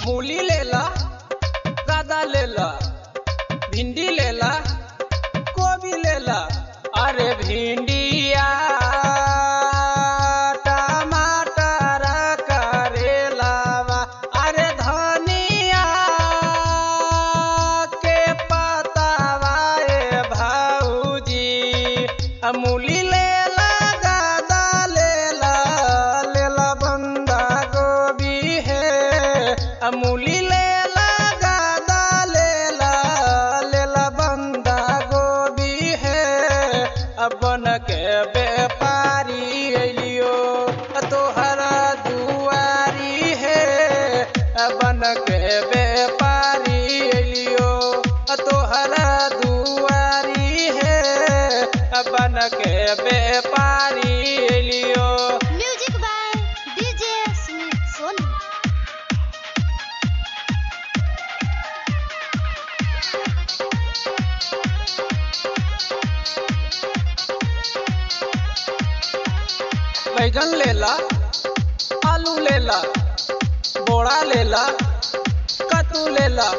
मूली लेला, गादा लेला, भिंडी लेला, गोभी लेला। अरे भिंडिया टमाटर करेलावा, अरे धनिया के पतावा ए भाऊजी। मूली लेला, गादा लेला, लेला बंदा गोभी है। मूली लेला, गादा लेला, लेला बंदा गोभी है। अपन के व्यापारी अलियो तोहरा दुआरी है। अपन के व्यापारी अलियो तोहरा दुआरी है। अपन के व्यापारी अलियो। Music by DJ Sumit Soni. बैगन लेला, आलू लेला, बोड़ा लेला, कद्दू लेला।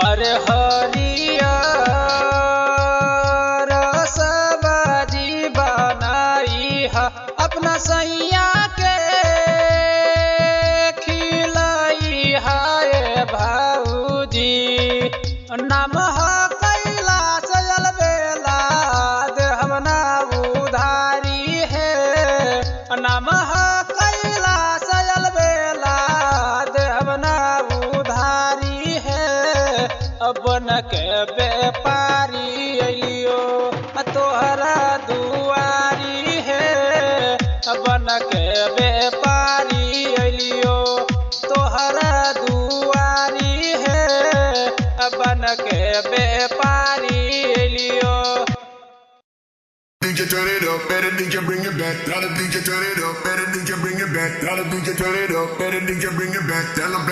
अरे हरियर सब्जी बनाई है, अपना सैया के खिलाई है भाऊजी। नाम है कैलाश अलबेला, देहब ना उधारी है। नाम है कैलाश अलबेला, देहब ना उधारी है। अपन के व्यापारी अलियो तोहरा दुआरी है। अपन के व्यापारी अलियो तोहरा दुआरी है। अपन के व्यापारी अलियो। DJ turn it up, better DJ bring it back. Tell the DJ turn it up, better DJ bring it back. Tell the DJ turn it up, better DJ bring it back. Tell 'em.